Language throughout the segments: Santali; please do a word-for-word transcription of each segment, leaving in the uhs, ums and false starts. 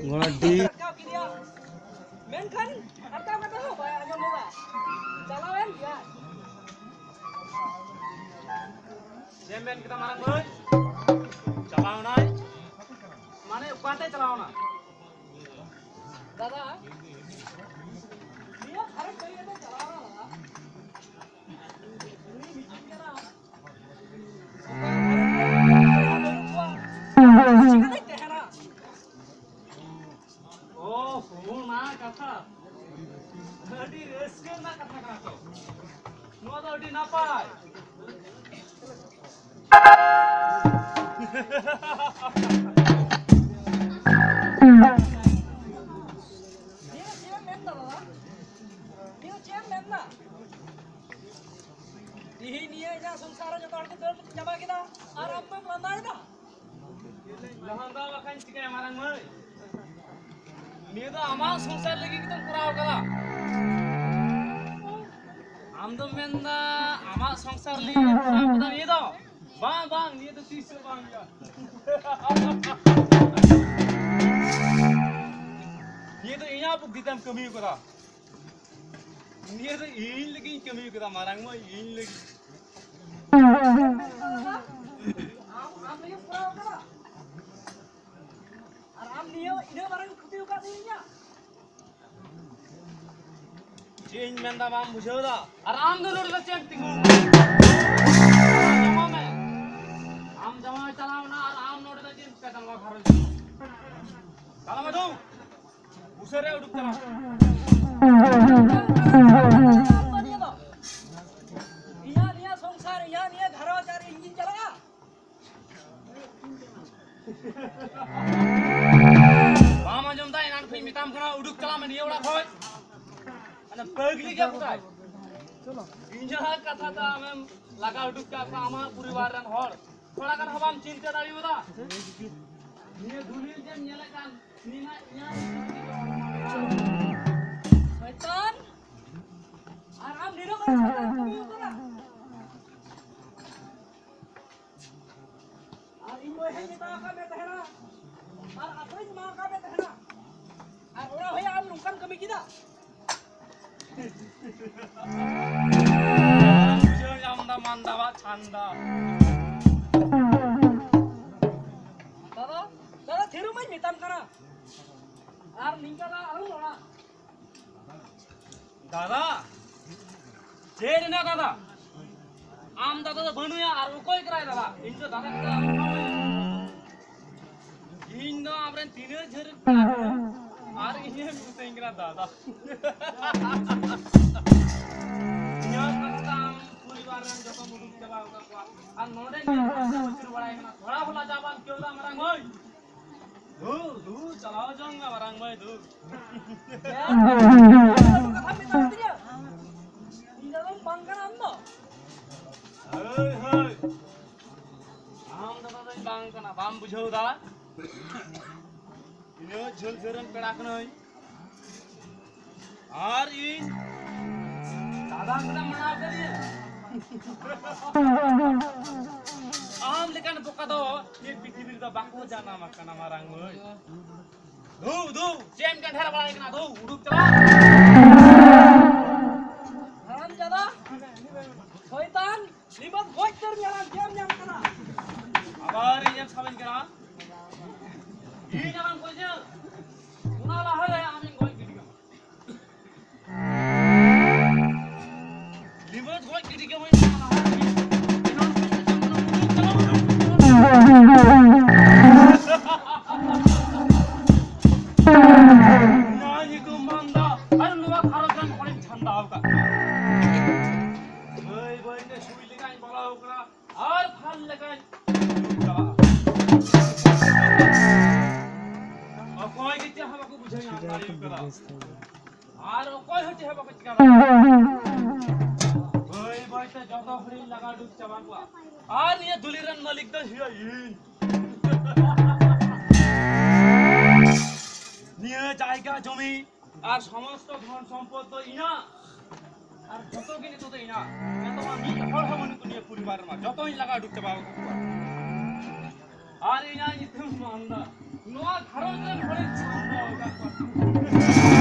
ᱜᱚᱲᱟ ᱰᱤ᱾ ᱨᱟᱠᱟᱵ ᱠᱮᱫᱮᱭᱟ᱾ ᱢᱮᱱᱠᱷᱟᱱ ᱨᱟᱠᱟᱵ ᱠᱟᱛᱮ ᱦᱚᱸ ᱵᱟᱭ ᱟᱸᱡᱚᱢ ᱞᱮᱫᱟ᱾ ᱪᱟᱞᱟᱣᱮᱱ ᱜᱮᱭᱟᱭ᱾ ᱪᱮᱫ ᱮᱢ ᱢᱮᱱ ᱠᱮᱫᱟ ᱢᱟᱨᱟᱝ ᱵᱷᱟᱹᱭ? ᱪᱟᱞᱟᱣᱱᱟᱭ? ᱢᱟᱱᱮ ᱚᱠᱟᱛᱮ ᱪᱟᱞᱟᱣᱱᱟ? ᱫᱟᱫᱟ, ᱱᱤᱭᱟᱹ ᱜᱷᱟᱨᱚᱸᱡᱽ ᱵᱟᱹᱜᱤ ᱠᱟᱛᱮ ᱪᱟᱞᱟᱣᱱᱟ ᱫᱟᱫᱟ᱾ ᱩᱱᱤ ᱢᱤᱛᱟᱹᱧ ᱠᱟᱱᱟ, ᱪᱤᱠᱟᱹᱛᱮᱧ ᱛᱟᱦᱮᱱᱟ? ᱚ, ᱚᱱᱟ ᱠᱟᱛᱷᱟ᱾ ᱟᱹᱰᱤ ᱨᱟᱹᱥᱠᱟᱹ ᱨᱮᱱᱟᱜ ᱠᱟᱛᱷᱟ ᱠᱟᱱᱟ ᱛᱚ᱾ ᱱᱚᱣᱟ ᱫᱚ ᱟᱹᱰᱤ ᱱᱟᱯᱟᱭ᱾ ᱱᱤᱭᱟᱹ ᱪᱮᱫ ᱮᱢ ᱢᱮᱱᱫᱟ ᱵᱟᱵᱟ? ᱱᱤᱭᱟᱹ ᱪᱮᱫ ᱮᱢ ᱢᱮᱱᱫᱟ? ᱛᱤᱦᱤᱧ ᱱᱤᱭᱟᱹ ᱤᱧᱟᱹᱜ ᱥᱚᱝᱥᱟᱨ ᱨᱮ ᱡᱚᱛᱚ ᱦᱚᱲ ᱠᱚ ᱫᱟᱹᱲ ᱪᱟᱵᱟ ᱠᱮᱫᱟ, ᱟᱨ ᱟᱢ ᱫᱚᱢ ᱞᱟᱸᱫᱟᱭᱮᱫᱟ? ᱞᱟᱸᱫᱟ ᱵᱟᱠᱷᱟᱱ ᱪᱤᱠᱟᱹᱭᱟ ᱢᱟᱨᱟᱝ ᱢᱟᱹᱭ? ᱱᱤᱭᱟᱹ ᱫᱚ ᱟᱢᱟᱜ ᱥᱚᱝᱥᱟᱨ ᱞᱟᱹᱜᱤᱫ ᱜᱮᱛᱚᱢ ᱠᱚᱨᱟᱣ ᱠᱟᱫᱟ᱾ ᱟᱢ ᱫᱚᱢ ᱢᱮᱱᱫᱟ ᱟᱢᱟᱜ ᱥᱚᱝᱥᱟᱨ ᱞᱟᱹᱜᱤᱫ ᱮᱢ ᱠᱚᱨᱟᱣ ᱠᱟᱫᱟ ᱱᱤᱭᱟᱹ ᱫᱚ? ᱵᱟᱝ, ᱵᱟᱝ, ᱱᱤᱭᱟᱹ ᱫᱚ ᱛᱤᱥ ᱦᱚᱸ ᱵᱟᱝ ᱦᱩᱭᱩᱜᱼᱟ᱾ ᱱᱤᱭᱟᱹ ᱫᱚ ᱤᱧᱟᱹᱜ ᱵᱩᱫᱽᱫᱷᱤ ᱛᱮᱢ ᱠᱟᱹᱢᱤ ᱠᱟᱫᱟ᱾ ᱱᱤᱭᱟᱹ ᱫᱚ ᱤᱧ ᱞᱟᱹᱜᱤᱫ ᱤᱧ ᱠᱟᱹᱢᱤ ᱠᱟᱫᱟ, ᱢᱟᱨᱟᱝ ᱢᱟᱹᱭ, ᱤᱧ ᱞᱟᱹᱜᱤᱫ᱾ ᱟᱢ, ᱟᱢ ᱞᱟᱹᱜᱤᱫ ᱠᱚᱨᱟᱣ ᱠᱟᱫᱟ? ᱟᱨ ᱟᱢ ᱱᱤᱭᱟᱹ ᱤᱱᱟᱹ ᱢᱟᱨᱟᱝ ᱠᱷᱚᱛᱤ ᱟᱠᱟᱫ ᱫᱤᱧᱟ᱾ ᱪᱮᱫ ᱤᱧ ᱢᱮᱱᱫᱟ ᱵᱟᱢ ᱵᱩᱡᱷᱟᱹᱣ ᱫᱟ? ᱟᱨ ᱟᱢ ᱫᱚ ᱱᱚᱰᱮ ᱫᱚ ᱪᱮᱫ ᱮᱢ ᱛᱤᱸᱜᱩ? ᱟᱸᱡᱚᱢ ᱢᱮ᱾ ᱟᱢ ᱡᱟᱶᱟᱭ ᱪᱟᱞᱟᱣ ᱮᱱᱟ ᱟᱨ ᱟᱢ ᱱᱚᱰᱮ ᱫᱚ ᱪᱮᱫ ᱮᱢ ᱪᱤᱠᱟᱹᱭ ᱫᱟ ᱱᱚᱣᱟ ᱜᱷᱟᱨᱚᱸᱡᱽ ᱨᱮ? ᱪᱟᱞᱟᱜ ᱢᱮ ᱫᱩ᱾ ᱩᱥᱟᱹᱨᱟ ᱩᱰᱩᱠ ᱪᱟᱞᱟᱜ ᱢᱮ᱾ ᱤᱧᱟᱹᱜ ᱱᱤᱭᱟᱹ ᱥᱚᱝᱥᱟᱨ, ᱤᱧᱟᱹᱜ ᱱᱤᱭᱟᱹ ᱜᱷᱟᱨᱚᱸᱡᱽ ᱟᱨ ᱤᱧ ᱜᱤᱧ ᱪᱟᱞᱟᱜᱼᱟ? ᱵᱟᱢ ᱟᱸᱡᱚᱢ ᱫᱟ? ᱮᱱᱟᱱ ᱠᱷᱚᱱ ᱤᱧ ᱢᱮᱛᱟᱢ ᱠᱟᱱᱟ, ᱩᱰᱩᱠ ᱪᱟᱞᱟᱜ ᱢᱮ ᱱᱤᱭᱟᱹ ᱚᱲᱟᱜ ᱠᱷᱚᱱ᱾ ᱟᱫᱚ ᱯᱟᱹᱜᱽᱞᱤ ᱜᱮᱭᱟ ᱠᱚᱛᱟᱭ? ᱤᱧᱟᱹᱜ ᱠᱟᱛᱷᱟ ᱫᱚ ᱟᱢᱮᱢ ᱞᱟᱜᱟ ᱩᱰᱩᱠ ᱠᱟᱜ ᱠᱚᱣᱟ ᱟᱢᱟᱜ ᱯᱚᱨᱤᱵᱟᱨ ᱨᱮᱱ ᱦᱚᱲ᱾ ᱛᱷᱚᱲᱟ ᱜᱟᱱ ᱦᱚᱸ ᱵᱟᱢ ᱪᱤᱱᱛᱟᱹ ᱫᱟᱲᱮᱭᱟᱫᱟ? ᱱᱤᱭᱟᱹ ᱫᱩᱞᱤᱞ ᱡᱮᱢ ᱧᱮᱞᱮᱫ ᱠᱟᱱ, ᱱᱤᱭᱟᱹ ᱤᱧᱟᱹᱜ ᱥᱚᱭᱛᱟᱱ, ᱟᱨ ᱟᱢ ᱱᱤᱨᱟᱹᱢ ᱨᱮ ᱥᱚᱭᱛᱟᱱ ᱠᱟᱹᱢᱤ ᱠᱟᱱᱟ᱾ ᱟᱨ ᱤᱧ ᱵᱚᱭᱦᱟᱧ ᱢᱮᱛᱟ ᱟᱠᱟᱫ ᱢᱮ ᱛᱟᱦᱮᱱᱟ, ᱟᱨ ᱟᱯᱮᱧ ᱢᱟ ᱠᱟᱜ ᱯᱮ ᱛᱟᱦᱮᱱᱟ᱾ ᱟᱨ ᱚᱲᱟᱜ ᱦᱚᱭᱟ ᱟᱢ ᱱᱚᱝᱠᱟᱢ ᱠᱟᱹᱢᱤ ᱠᱮᱫᱟ? ᱵᱩᱡᱷᱟᱹᱣ ᱧᱟᱢ ᱫᱟ ᱢᱟᱱᱫᱟᱣᱟᱜ ᱪᱷᱟᱱᱫᱟ᱾ ᱫᱟᱫᱟ, ᱫᱟᱫᱟ, ᱛᱷᱤᱨᱚᱜ ᱢᱟᱧ ᱢᱮᱛᱟᱢ ᱠᱟᱱᱟ᱾ ᱟᱨ ᱱᱤᱝᱠᱟ ᱫᱚ ᱟᱞᱚᱢ ᱨᱚᱲᱟ᱾ ᱫᱟᱫᱟ, ᱪᱮᱫ ᱨᱮᱱᱟᱜ ᱫᱟᱫᱟ? ᱟᱢ ᱫᱟᱫᱟ ᱫᱚ ᱵᱟᱹᱱᱩᱭᱟ ᱟᱨ ᱚᱠᱚᱭ ᱠᱟᱱᱟᱭ ᱫᱟᱫᱟ? ᱤᱧ ᱫᱚ ᱫᱟᱫᱟ ᱠᱟᱱᱟ᱾ ᱤᱧ ᱫᱚ ᱟᱢᱨᱮᱱ ᱛᱤᱱᱟᱹᱜ ᱡᱷᱟᱹᱞ ᱯᱮᱲᱟ ᱠᱟᱱᱟ ᱟᱨ ᱤᱧᱮᱢ ᱢᱤᱛᱟᱹᱧ ᱠᱟᱱᱟ ᱫᱟᱫᱟ᱾ ᱤᱧᱟᱹᱜ ᱠᱟᱛᱷᱟ ᱟᱢ ᱯᱚᱨᱤᱵᱟᱨ ᱨᱮᱱ ᱡᱚᱛᱚᱢ ᱩᱰᱩᱠ ᱪᱟᱵᱟ ᱟᱠᱟᱫ ᱠᱚᱣᱟ᱾ ᱟᱨ ᱱᱚᱰᱮ ᱧᱮᱞ ᱠᱟᱛᱮ ᱟᱹᱪᱩᱨ ᱵᱟᱲᱟᱭ ᱠᱟᱱᱟ᱾ ᱛᱷᱚᱲᱟ ᱦᱚᱸ ᱞᱟᱡᱟ ᱵᱟᱢ ᱟᱹᱭᱠᱟᱹᱣ ᱫᱟ ᱢᱟᱨᱟᱝ ᱢᱟᱹᱭ? ᱫᱩ, ᱫᱩ, ᱪᱟᱞᱟᱣ ᱡᱚᱝ ᱢᱮ ᱢᱟᱨᱟᱝ ᱢᱟᱹᱭ ᱫᱩ᱾ ᱠᱟᱛᱷᱟ ᱢᱮᱱᱟᱜ ᱛᱤᱧᱟ᱾ ᱤᱧ ᱫᱚ ᱵᱟᱝ ᱠᱟᱱᱟ ᱟᱢ ᱫᱚ᱾ ᱦᱳᱭ, ᱦᱳᱭ᱾ ᱟᱢ ᱫᱚ ᱫᱟᱫᱟᱧ ᱵᱟᱝ ᱠᱟᱱᱟ, ᱵᱟᱢ ᱵᱩᱡᱷᱟᱹᱣ ᱫᱟ? ᱤᱱᱟᱹᱜ ᱡᱷᱟᱹᱞ ᱡᱷᱟᱹᱞ ᱨᱮᱱ ᱯᱮᱲᱟ ᱠᱟᱹᱱᱟᱹᱧ᱾ ᱟᱨ ᱤᱧ ᱫᱟᱫᱟ ᱠᱟᱱᱟ ᱢᱟᱱᱟᱣ ᱠᱟᱫᱤᱧᱟ᱾ ᱟᱢ ᱞᱮᱠᱟᱱ ᱵᱚᱠᱟ ᱫᱚ ᱱᱤᱭᱟᱹ ᱯᱨᱤᱛᱷᱤᱵᱤ ᱨᱮᱫᱚ ᱵᱟᱠᱚ ᱡᱟᱱᱟᱢ ᱟᱠᱟᱱᱟ ᱢᱟᱨᱟᱝ ᱢᱟᱹᱭ᱾ ᱫᱷᱩ, ᱫᱷᱩ, ᱪᱮᱫ ᱮᱢ ᱜᱟᱱᱰᱷᱟᱨ ᱵᱟᱲᱟᱭ ᱠᱟᱱᱟ? ᱫᱷᱩ, ᱩᱰᱩᱠ ᱪᱟᱞᱟᱜ᱾ ᱦᱟᱨᱟᱢ ᱡᱟᱫᱟ, ᱥᱚᱭᱛᱟᱱ, ᱱᱤᱢᱟᱹᱫ ᱜᱚᱡ ᱩᱛᱟᱹᱨ ᱢᱮᱭᱟ, ᱪᱮᱫ ᱮᱢ ᱧᱟᱢ ᱠᱟᱱᱟ? ᱟᱵᱟᱨ ᱤᱧᱮᱢ ᱥᱟᱵᱮᱧ ᱠᱟᱱᱟ? ᱤᱧ ᱟᱢᱮᱢ ᱜᱚᱡᱟ? ᱚᱱᱟ ᱞᱟᱦᱟᱨᱮ ᱟᱢᱤᱧ ᱜᱚᱡ ᱜᱤᱰᱤ ᱠᱟᱢᱟ᱾ ᱞᱤᱵᱟᱹ ᱜᱚᱡ ᱜᱤᱰᱤ ᱠᱟᱹᱢᱟᱹᱧ᱾ ᱚᱱᱟ ᱧᱩᱛᱩᱢ ᱢᱟᱱᱫᱟ ᱟᱨ ᱱᱚᱣᱟ ᱜᱷᱟᱨᱚᱸᱡᱽ ᱨᱮᱱ ᱦᱚᱲᱤᱧ ᱴᱷᱟᱱᱰᱟᱣ ᱟᱠᱟᱫ ᱠᱚᱣᱟ᱾ ᱵᱟᱹᱭ ᱵᱟᱹᱭ ᱛᱮ ᱥᱩᱭ ᱞᱮᱠᱟᱧ ᱵᱚᱞᱚ ᱟᱠᱟᱱᱟ ᱟᱨ ᱯᱷᱟᱞ ᱞᱮᱠᱟᱧ ᱪᱟᱞᱟᱜᱼᱟ᱾ ᱚᱠᱚᱭ ᱜᱮ ᱪᱮᱫ ᱦᱚᱸ ᱵᱟᱠᱚ ᱵᱩᱡᱷᱟᱹᱣ ᱧᱟᱢ ᱫᱟᱲᱮ ᱠᱟᱫᱟ᱾ ᱟᱨ ᱚᱠᱚᱭ ᱦᱚᱸ ᱪᱮᱫ ᱦᱚᱸ ᱵᱟᱠᱚ ᱪᱤᱠᱟ ᱫᱟᱲᱮᱭᱟᱜᱼᱟ᱾ ᱵᱟᱹᱭ ᱵᱟᱹᱭ ᱛᱮ ᱡᱚᱛᱚ ᱦᱚᱲᱤᱧ ᱞᱟᱜᱟ ᱰᱩᱵ ᱪᱟᱵᱟ ᱠᱚᱣᱟ᱾ ᱟᱨ ᱱᱤᱭᱟᱹ ᱫᱩᱞᱤ ᱨᱮᱱ ᱢᱟᱹᱞᱤᱠ ᱫᱚ ᱦᱩᱭᱩᱜ ᱤᱧ᱾ ᱱᱤᱭᱟᱹ ᱡᱟᱭᱜᱟ ᱡᱚᱢᱤ ᱟᱨ ᱥᱚᱢᱚᱥᱛᱚ ᱫᱷᱚᱱ ᱥᱚᱢᱯᱚᱫ ᱫᱚ ᱤᱧᱟᱹᱜ᱾ ᱟᱨ ᱡᱚᱛᱚ ᱜᱮ ᱱᱤᱛᱚᱜ ᱫᱚ ᱤᱧᱟᱹᱜ᱾ ᱱᱤᱛᱚᱜ ᱢᱟ ᱢᱤᱫ ᱦᱚᱲ ᱦᱚᱸ ᱵᱟᱹᱱᱩᱜ ᱠᱚ ᱱᱤᱭᱟᱹ ᱯᱚᱨᱤᱵᱟᱨ ᱨᱮᱢᱟ᱾ ᱡᱚᱛᱚᱧ ᱞᱟᱜᱟ ᱰᱩᱵ ᱪᱟᱵᱟ ᱟᱠᱟᱫ ᱠᱚᱣᱟ᱾ ᱟᱨ ᱤᱧᱟᱹᱜ ᱧᱩᱛᱩᱢ ᱢᱟᱱᱫᱟ᱾ ᱱᱚᱣᱟ ᱜᱷᱟᱨᱚᱸᱡᱽ ᱨᱮᱱ ᱦᱚᱲᱤᱧ ᱪᱷᱟᱢᱰᱟᱣ ᱟᱠᱟᱫ ᱠᱚᱣᱟ᱾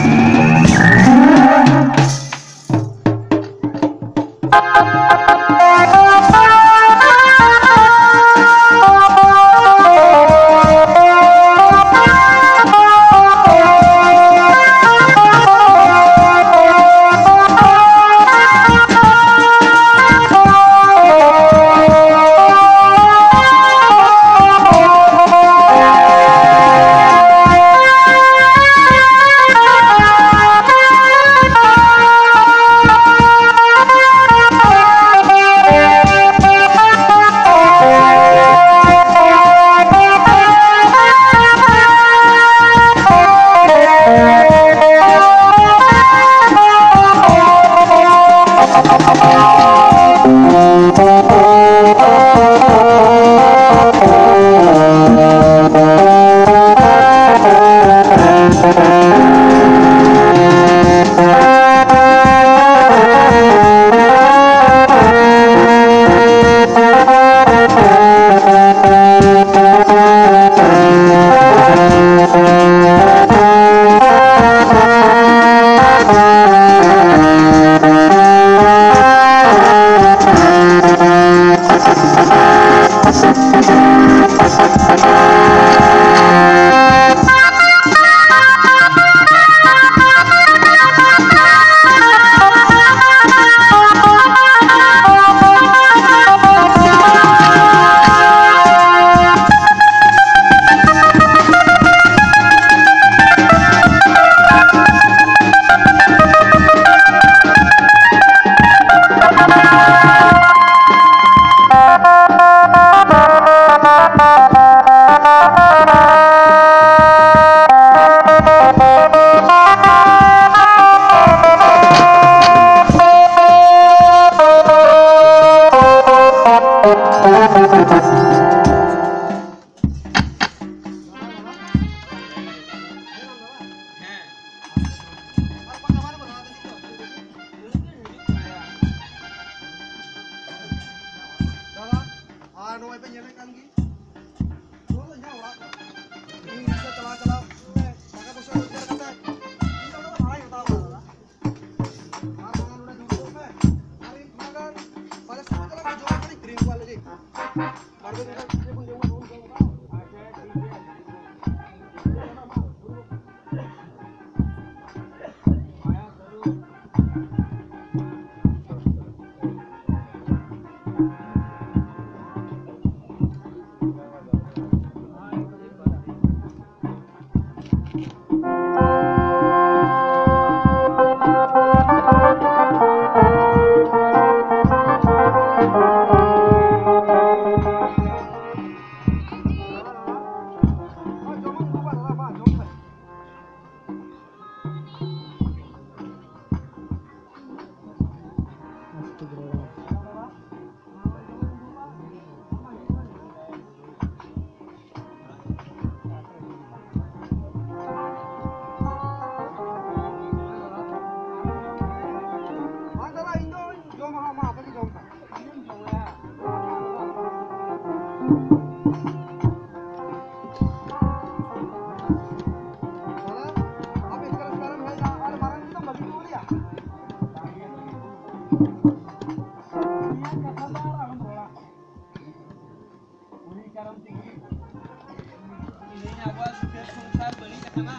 ᱟᱵᱚᱣᱟᱜ ᱥᱩᱠᱷᱮᱨ ᱥᱚᱝᱥᱟᱨ ᱵᱟᱹᱲᱤᱡ ᱟᱠᱟᱱᱟ᱾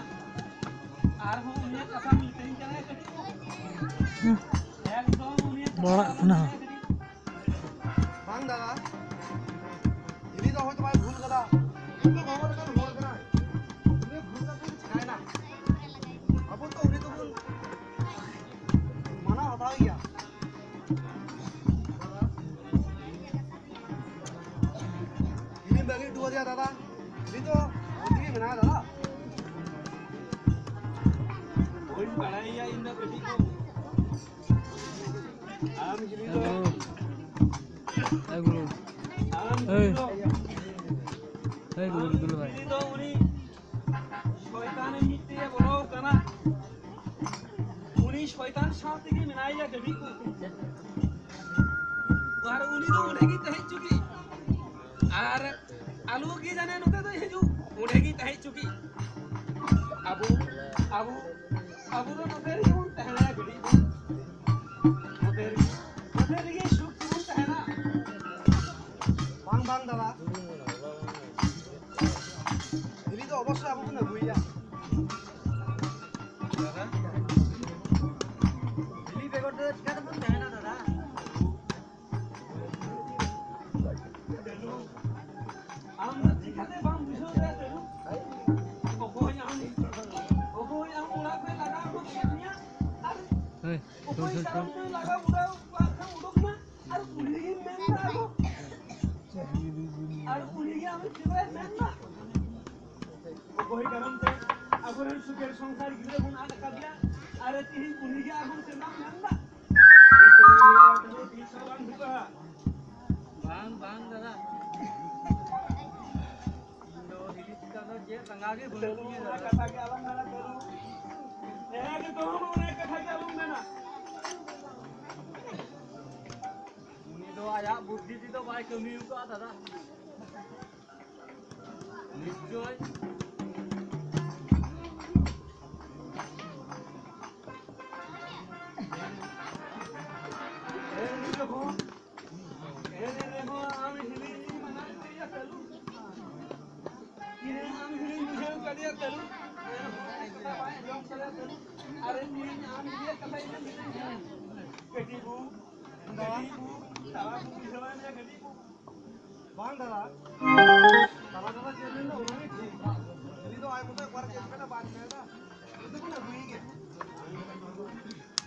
ᱟᱨᱦᱚᱸ ᱩᱱᱤᱭᱟᱜ ᱠᱟᱛᱷᱟ ᱢᱤᱛᱟᱹᱧ ᱠᱟᱱᱟᱭ ᱠᱟᱹᱴᱤᱡ᱾ ᱮᱠᱫᱚᱢ ᱩᱱᱤᱭᱟᱜ ᱠᱟᱛᱷᱟ ᱵᱟᱲᱟᱜ ᱠᱟᱱᱟ᱾ ᱵᱟᱝ ᱫᱟᱫᱟ, ᱩᱱᱤ ᱫᱚ ᱦᱚᱭᱛᱳ ᱵᱟᱭ ᱵᱷᱩᱞ ᱠᱟᱫᱟ, ᱩᱱᱤ ᱫᱚ ᱵᱟᱵᱟ ᱞᱮᱠᱟᱱ ᱦᱚᱲ ᱠᱟᱱᱟᱭ᱾ ᱩᱱᱤ ᱵᱷᱩᱞ ᱠᱟᱛᱮ ᱪᱤᱠᱟᱭᱮᱱᱟ? ᱟᱵᱚ ᱛᱚ ᱩᱱᱤ ᱫᱚᱵᱚᱱ ᱢᱟᱱᱟᱣ ᱦᱟᱛᱟᱣ ᱜᱮᱭᱟ᱾ ᱤᱧᱤᱧ ᱵᱟᱹᱜᱤ ᱦᱚᱴᱚ ᱟᱫᱮᱭᱟ ᱫᱟᱫᱟ, ᱩᱱᱤ ᱫᱚ ᱚᱸᱰᱮ ᱜᱮ ᱢᱮᱱᱟᱭᱟ ᱫᱟᱫᱟ᱾ ᱵᱟᱹᱧ ᱵᱟᱲᱟᱭᱟ ᱤᱧ ᱫᱚ ᱠᱟᱹᱴᱤᱡ ᱠᱷᱚᱱ᱾ ᱟᱢ ᱡᱩᱫᱤ ᱫᱚ, ᱮ ᱜᱩᱨᱩ᱾ ᱟᱢ ᱡᱩᱫᱤ ᱫᱚ, ᱮ ᱜᱩᱨᱩ, ᱟᱢ ᱫᱩᱞ ᱵᱷᱟᱭ᱾ ᱡᱩᱫᱤ ᱫᱚ ᱩᱱᱤ ᱥᱚᱭᱛᱟᱱᱮ ᱢᱤᱫ ᱛᱮ ᱵᱚᱞᱚ ᱠᱟᱱᱟ᱾ ᱩᱱᱤ ᱥᱚᱭᱛᱟᱱ ᱥᱟᱶ ᱛᱮᱜᱮ ᱢᱮᱱᱟᱭᱟ ᱠᱟᱹᱴᱤᱡ ᱠᱚ᱾ ᱟᱨ ᱩᱱᱤ ᱫᱚ ᱚᱸᱰᱮ ᱜᱮ ᱛᱟᱦᱮᱸ ᱦᱚᱪᱚ ᱜᱮ᱾ ᱟᱨ ᱟᱞᱚ ᱜᱮ ᱡᱟᱱᱮ ᱱᱚᱛᱮ ᱫᱚᱭ ᱦᱤᱡᱩᱜ, ᱚᱸᱰᱮ ᱜᱮ ᱛᱟᱦᱮᱸ ᱦᱚᱪᱚ ᱜᱮ᱾ ᱟᱵᱚ, ᱟᱵᱚ, ᱟᱵᱚ ᱫᱚ ᱱᱚᱛᱮ ᱨᱮᱜᱮ ᱵᱚᱱ ᱛᱟᱦᱮᱱᱟ ᱠᱟᱹᱴᱤᱡ ᱵᱚᱱ᱾ ᱱᱚᱛᱮ ᱨᱮᱜᱮ, ᱱᱚᱛᱮ ᱨᱮᱜᱮ ᱥᱩᱠ ᱛᱮᱵᱚᱱ ᱛᱟᱦᱮᱱᱟ᱾ ᱵᱟᱝ, ᱵᱟᱝ ᱫᱟᱫᱟ, ᱫᱤᱞᱤ ᱫᱚ ᱚᱵᱚᱥᱥᱳᱭ ᱟᱵᱚ ᱵᱚᱱ ᱟᱹᱜᱩᱭᱮᱭᱟ᱾ ᱫᱤᱞᱤ ᱵᱮᱜᱚᱨ ᱫᱚ ᱪᱤᱠᱟᱹ ᱛᱮᱵᱚᱱ ᱛᱟᱦᱮᱱᱟ ᱫᱟᱫᱟ? ᱟᱢ ᱫᱚ ᱪᱤᱠᱟᱹᱛᱮ ᱵᱟᱢ ᱵᱩᱡᱷᱟᱹᱣ ᱫᱟᱲᱮᱭᱟᱜ ᱠᱟᱱᱟ? ᱚᱠᱚᱭ ᱟᱢ, ᱚᱠᱚᱭ ᱟᱢ ᱚᱲᱟᱜ ᱠᱷᱚᱱ ᱞᱟᱜᱟ ᱩᱰᱩᱠ ᱠᱮᱫ ᱢᱮᱭᱟ? ᱟᱨ ᱦᱮᱸ, ᱚᱠᱚᱭ ᱥᱩᱨ, ᱥᱩᱨ, ᱥᱩᱨ᱾ ᱠᱟᱨᱚᱱ ᱛᱮ ᱞᱟᱜᱟ ᱩᱰᱟᱹᱣ ᱚᱲᱟᱜ ᱠᱷᱚᱱ ᱩᱰᱩᱠ ᱢᱮ? ᱟᱨ ᱩᱱᱤᱜᱮ ᱢᱮᱱᱫᱟ ᱟᱫᱚ᱾ ᱟᱨ ᱩᱱᱤᱜᱮ ᱟᱢ ᱪᱮᱫᱟᱜ ᱢᱮᱱᱫᱟ? ᱚᱠᱚᱭ ᱠᱟᱨᱚᱱ ᱛᱮ ᱟᱵᱚᱨᱮᱱ ᱥᱩᱠᱮᱨ ᱥᱚᱝᱥᱟᱨ ᱜᱤᱫᱽᱨᱟᱹ ᱵᱚᱱ ᱟᱫ ᱟᱠᱟᱫᱮᱭᱟ? ᱟᱨ ᱛᱤᱦᱤᱧ ᱩᱱᱤᱜᱮ ᱟᱨᱦᱚᱸ ᱪᱮᱫᱟᱜ ᱢᱮᱱᱫᱟ? ᱛᱤᱥ ᱦᱚᱸ ᱵᱟᱝ ᱦᱩᱭᱩᱜᱼᱟ᱾ ᱵᱟᱝ, ᱵᱟᱝ ᱫᱟᱫᱟ᱾ ᱤᱧ ᱫᱚ ᱦᱤᱞᱤ ᱪᱮᱛᱟᱱ ᱫᱚ ᱪᱮᱫ ᱨᱟᱸᱜᱟᱣ ᱜᱮ ᱵᱟᱹᱱᱩᱜ ᱛᱤᱧᱟᱹ ᱫᱟᱫᱟ᱾ ᱠᱟᱛᱷᱟ ᱜᱮ ᱟᱞᱚᱢ ᱢᱮᱱᱟ, ᱛᱟᱹᱨᱩ᱾ ᱮᱠᱫᱚᱢ ᱚᱱᱟ ᱠᱟᱛᱷᱟ ᱜᱮ ᱟᱞᱚᱢ ᱢᱮᱱᱟ᱾ ᱩᱱᱤ ᱫᱚ ᱟᱭᱟᱜ ᱵᱩᱫᱽᱫᱷᱤ ᱛᱮᱫᱚ ᱵᱟᱭ ᱠᱟᱹᱢᱤ ᱟᱠᱟᱫᱼᱟ ᱫᱟᱫᱟ᱾ ᱱᱤᱥᱪᱚᱭ᱾ ᱮᱱ ᱨᱮᱦᱚᱸ, ᱮᱱ ᱨᱮᱦᱚᱸ ᱟᱢ ᱦᱤᱲᱤᱧ ᱢᱟᱱᱟ ᱠᱮᱫᱮᱭᱟ ᱠᱟᱹᱞᱩ᱾ ᱤᱧ ᱟᱢ ᱦᱤᱲᱤᱧ ᱟᱨᱮ ᱛᱮᱦᱮᱧ ᱟᱢ ᱜᱮ ᱠᱟᱛᱷᱟ ᱤᱧ ᱢᱮᱱ ᱠᱮᱫᱟ᱾ ᱜᱟᱹᱰᱤ ᱵᱩ, ᱜᱟᱹᱰᱤ ᱵᱩ, ᱛᱟᱞᱟ ᱵᱩ ᱵᱩᱡᱷᱟᱹᱣ ᱢᱮᱭᱟ ᱜᱟᱹᱰᱤ ᱵᱩ᱾ ᱵᱟᱝ ᱫᱟᱫᱟ, ᱛᱟᱞᱟ ᱫᱟᱫᱟ ᱪᱮᱫ ᱢᱮᱱᱫᱟ ᱚᱱᱟ ᱜᱮ ᱴᱷᱤᱠ᱾ ᱩᱱᱤ ᱫᱚ ᱟᱡ ᱢᱚᱛᱚ ᱚᱠᱟᱨᱮ ᱪᱮᱫ ᱠᱟᱱᱟ ᱵᱟᱝ ᱧᱮᱞ ᱮᱫᱟ᱾ ᱩᱱᱤ ᱫᱚ ᱠᱚ ᱟᱹᱜᱩᱭ ᱜᱮ᱾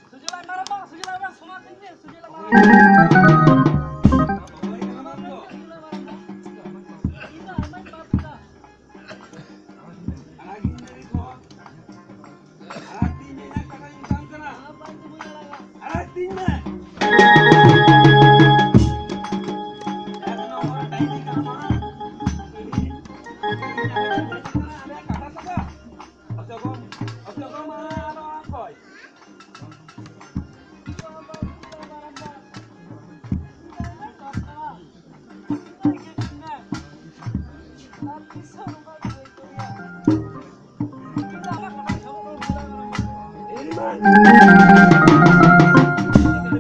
ᱥᱩᱡᱚᱞᱟ ᱢᱟᱨᱟᱝᱵᱟ, ᱥᱩᱡᱚᱞᱟ ᱢᱟᱨᱟᱝ ᱥᱚᱢᱟᱡᱽ ᱨᱮᱱ ᱜᱮ, ᱥᱩᱡᱚᱞᱟ ᱢᱟᱨᱟᱝᱵᱟ᱾ ᱚᱠᱚᱭ ᱠᱟᱱᱟ ᱵᱟᱝ ᱫᱚ? ᱤᱧ ᱫᱚ ᱟᱭᱢᱟᱧ ᱵᱟᱫ ᱠᱮᱫᱟ᱾ ᱟᱲᱟᱜᱤᱧ ᱢᱮ ᱱᱤᱛ ᱦᱚᱸ᱾ ᱟᱲᱟᱜ ᱛᱤᱧ ᱢᱮ, ᱤᱧᱟᱹᱜ ᱠᱟᱛᱷᱟᱧ ᱢᱮᱛᱟᱢ ᱠᱟᱱᱟ᱾ ᱟᱲᱟᱜ ᱛᱤᱧ ᱢᱮ᱾ ᱮᱠ ᱱᱚᱢᱵᱚᱨ ᱰᱟᱭᱱᱤ ᱠᱟᱱᱟ ᱱᱚᱣᱟ᱾ ᱟᱞᱮᱭᱟᱜ ᱠᱟᱛᱷᱟ ᱛᱚ᱾ ᱚᱪᱚᱜᱚᱢ, ᱚᱪᱚᱜᱚᱢ, ᱟᱞᱚ ᱚᱲᱟᱜ ᱠᱷᱚᱡ᱾